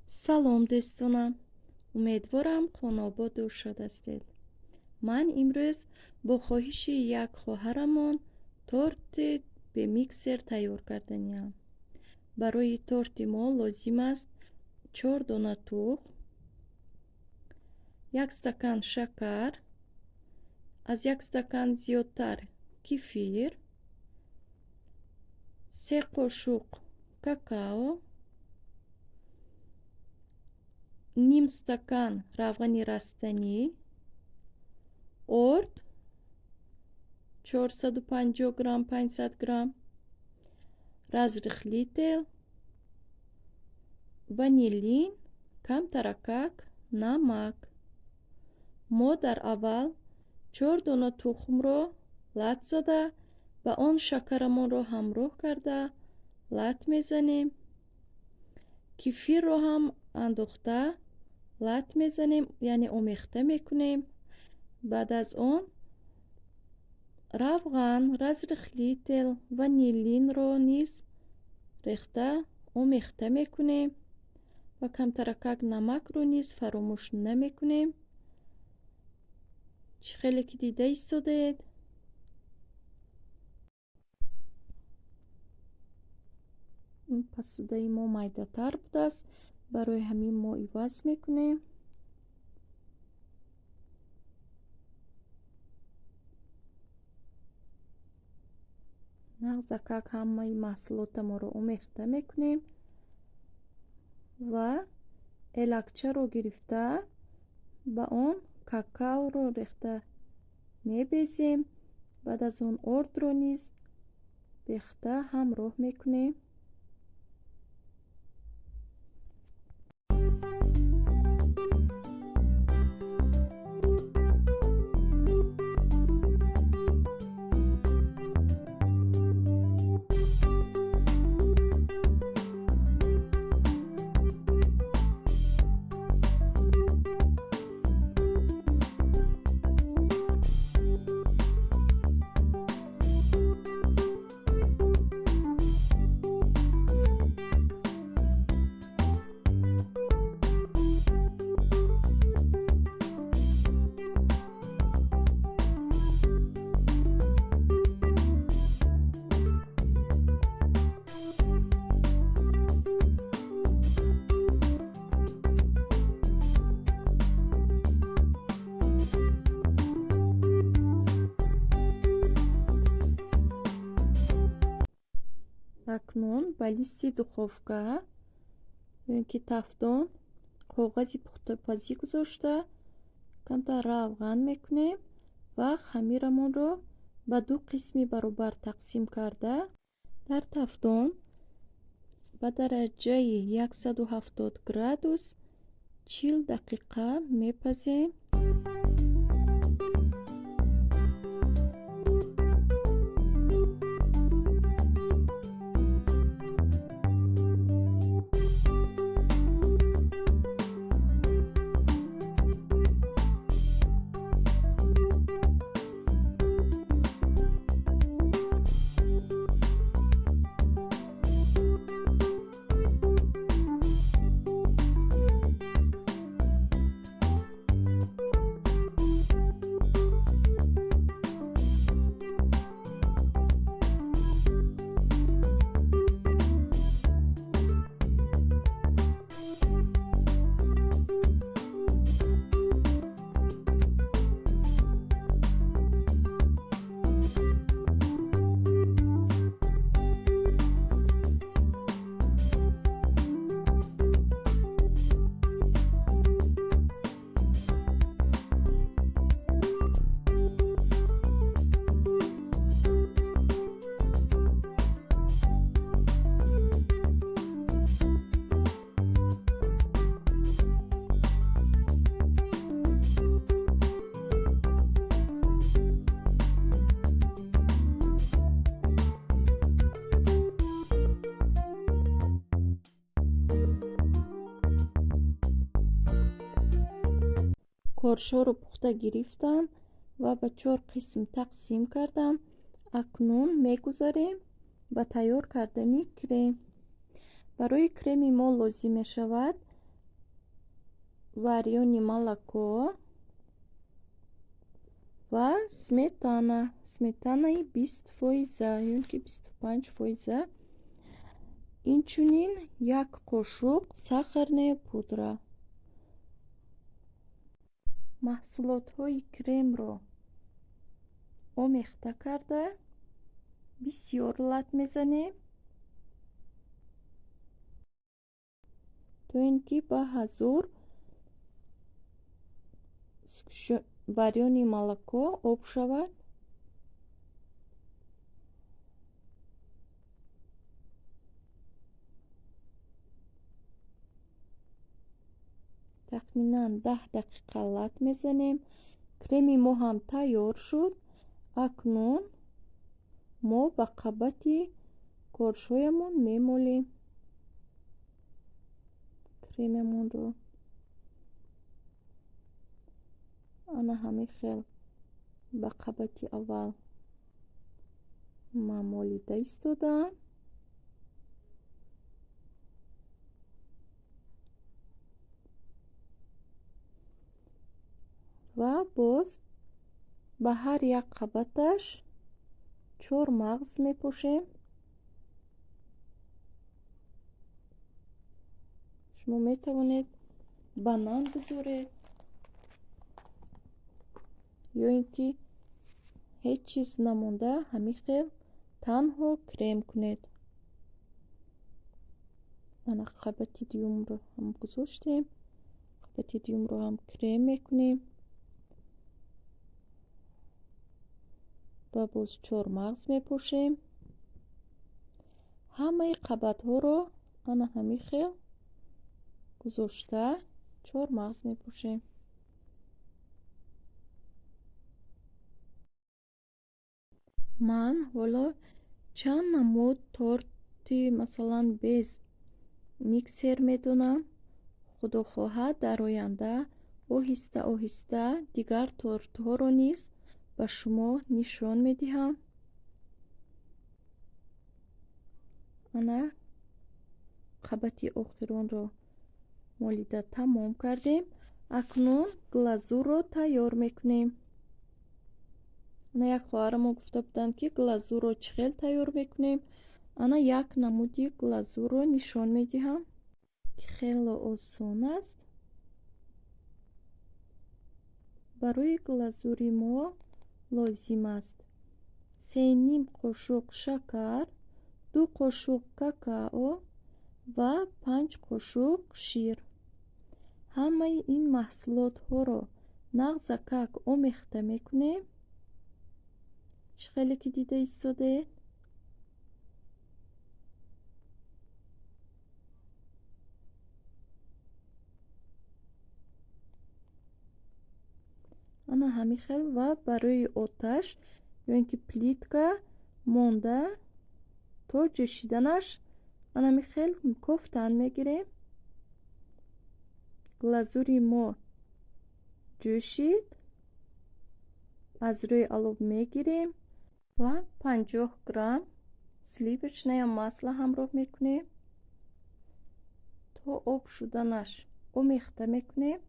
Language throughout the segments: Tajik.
Салом, дӯстонам! Умедворам, хонаободу шод ҳастед. Ман имрӯз бо хоҳиши як хоҳарамон торти бе миксер тайёр карданиам. Барои торти мо лозим аст 4 дона тухм, 1 стакан шакар, аз 1 стакан зиёдтар кефир, 3 қошуқ какао, ним стакан равғани растанӣ, орд 450 грамм, 500 грамм, разрыхлитель, ванилин, камтаракак намак. Мо дар аввал 4 дона тухмро лат зада, ба он шакарамонро ҳамроҳ карда лат мезанем. Кефирро ҳам андохта лат мезанем, яъне омехта мекунем. Баъд аз он равған, разрыхлитель, ванилинро низ рехта омехта мекунем ва камтаракак намакро низ фаромӯш намекунем. Чӣ хеле ки дида истодаед, ин пасудаи мо майдатар будааст, барои ҳамин мо иваз мекунем. Нағзакак ҳамаи маҳсулотамонро омехта мекунем ва элакчаро гирифта ба он какаоро рехта мебезем. Баъд аз он ордро низ бехта ҳамроҳ мекунем. Акнун ба листи духовка ё ин ки тафдон коғази пухтапазӣ гузошта, камтар равған мекунем ва хамирамонро ба ду қисми баробар тақсим карда, дар тафдон ба дараҷаи 170 градус 40 дақиқа мепазем. Коршоро пухта гирифтам ва ба 4 қисм тақсим кардам. Акнун мегузарем ба тайёр кардани крем. Барои креми мо лозим мешавад Варёное молоко ва сметана, сметанаи 20 фоиза ё ин ки 25 фоиза. Инчунин як қошуқ сахарная пудра. Маҳсулотҳои кремро омехта карда, бисёр лат мезанем, то ин ки ба ҳазур варёное молоко об шавад. Тахминан 10 дақиқа лат мезанем. Креми мо ҳам тайёр шуд. Акнун мо ба қабати коржҳоямон мемолем кремамонро. Ана ҳамин хел ба қабати аввал ман молида истодаам. Ва боз ба ҳар як қабаташ чормағз мепошем. Шумо метавонед банан гузоред ё ин ки ҳеҷ чиз намонда, ҳамин хел танҳо крем кунед. Ана, қабати дуюмро ҳам гузоштем, қабати дуюмро ҳам крем мекунем ва боз чормағз мепошем. Ҳамаи қабатҳоро ана ҳамин хел гузошта, чормағз мепошем. Ман ҳоло чанд намуд торти, масалан, без миксер медонам. Худо хоҳад, дар оянда оҳиста оҳиста дигар тортҳоро низ ба шумо нишон медиҳам. Ана, қабати охиронро молида тамом кардем. Акнун глазурро тайёр мекунем. Ана, як хоҳарамо гуфта буданд, ки глазурро чӣ хел тайёр мекунем. Ана, як намуди глазурро нишон медиҳам, ки хело осон аст. Барои глазури мо лозим аст 3,5 қошуқ шакар, 2 қошуқ какао ва 5 қошуқ шир. Ҳамаи ин маҳсулотҳоро нағзакак омехта мекунем, чӣ хеле ки дида истодаед. Ана ҳамин хел ва барои оташ ё ин ки плитка монда, то ҷӯшиданаш ана ҳамин хел кофтан мегирем. Глазури мо ҷӯшид, аз рӯи олов мегирем ва 50 грамм сливочное масло ҳамроҳ мекунем. То об шуданаш омехта мекунем.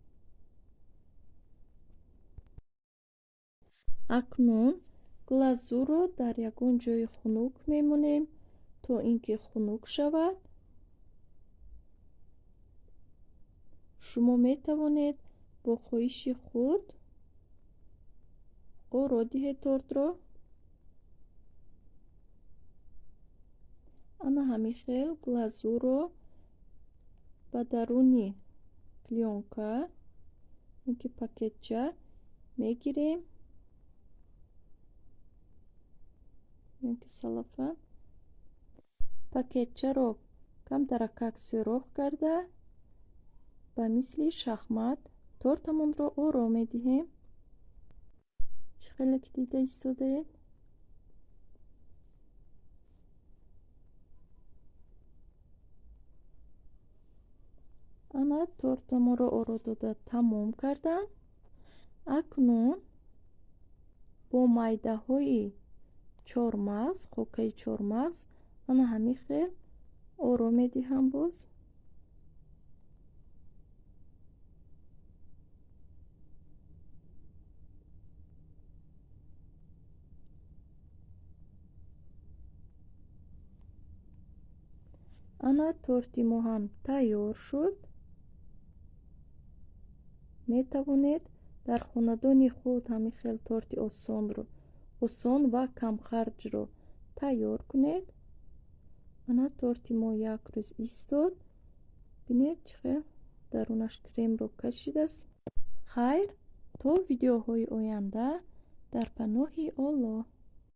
Акнун глазурро дар ягон ҷои хунук мемонем, то ин ки хунук шавад. Шумо метавонед бо хоҳиши худ оро диҳед тортро. Ана ҳамин хел глазурро ба даруни плёнка ки пакетча мегирем ёки салафан. Пакетчаро камтаракак сӯрох карда, ба мисли шахмат тортамонро оро медиҳем, чӣ хеле ки дида истодаед. Ана, тортамонро оро дода тамом кардам. Акнун бо майдаҳои чормағз, хокаи чормағз, ана ҳамин хел оро медиҳам боз. Ана, торти мо ҳам тайёр шуд. Метавонед дар хонадони худ ҳамин хел торти осонро, осон ва камхарҷро тайёр кунед. Ана, торти мо як рӯз истод. Бинед, чӣ хел дарунаш кремро кашидааст. Хайр, то видеоҳои оянда, дар паноҳи Оллоҳ.